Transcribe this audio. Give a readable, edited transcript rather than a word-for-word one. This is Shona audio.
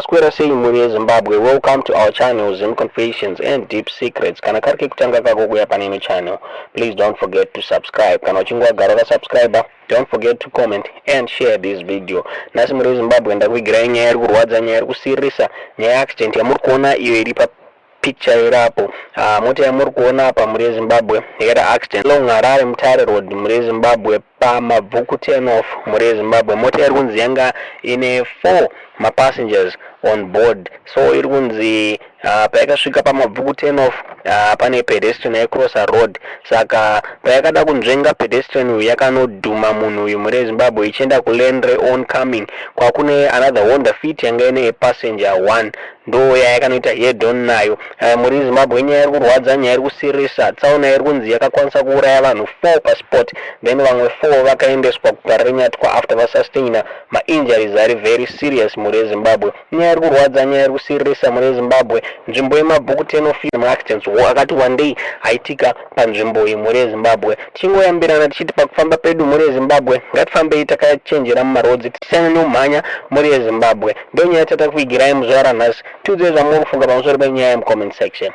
Maswera sei mhuri yeZimbabwe? Welcome to our channel, Zim Confessions and Deep Secrets. Kana kari kekutanga kako kuuya pane ino channel, please don't forget to subscribe. Kana uchinge wagara wakasubscribe, don't forget to comment and share this video. Nhasi mhuri yeZimbabwe, ndakuigirai nyaya iri kurwadza, nyaya iri kusiririsa, nyaya yeaccident yamuri kuona iyo iri pa picture irapo. Mota yamuri kuona apa, mhuri yeZimbabwe, yakaita accident along Harare Mutare Road, mhuri yeZimbabwe, paMabvuku turn off. Mhuri yeZimbabwe, mota iri kunzi yanga ine 4 mapassengers on board. So iri kunzi payakasvika paMabvuku turn off, pane pedestrian yaicrossa road, saka payakada kunzvenga pedestrian uyu, yakanodhuma munhu uyu, mhuri yeZimbabwe, ichienda kulane reoncoming kwakune another Honda Fit yanga ine passenger 1, ndo yayakanoita head on nayo. Mhuri yeZimbabwe, nyaya iri kurwadza, nyaya iri kusirisa. Tsaona iri kunzi yakakwanisa kuuraya vanhu 4 paspot, then vamwe 4 vakaendeswa kuParirenyatwa after vasustaina mainjuries ari very serious. Mhuri yeZimbabwe, nyaya iri kurwadza, nyaya iri kusiririsa. Mhuri yeZimbabwe, nzvimbo yeMabvuku turn off, maaccidents akati wandei aitika panzvimbo iyi. Mhuri yeZimbabwe, tichingoyambirana tichiti pakufamba pedu, mhuri yeZimbabwe, ngatifambei takachenjera mumarodzi, tisanyanyomhanya. Mhuri yeZimbabwe, ndo nyaya tatakuigirai muzuva ranhasi. Tiudzei zvamuri kufunga pamusoro penyaya mucomment section.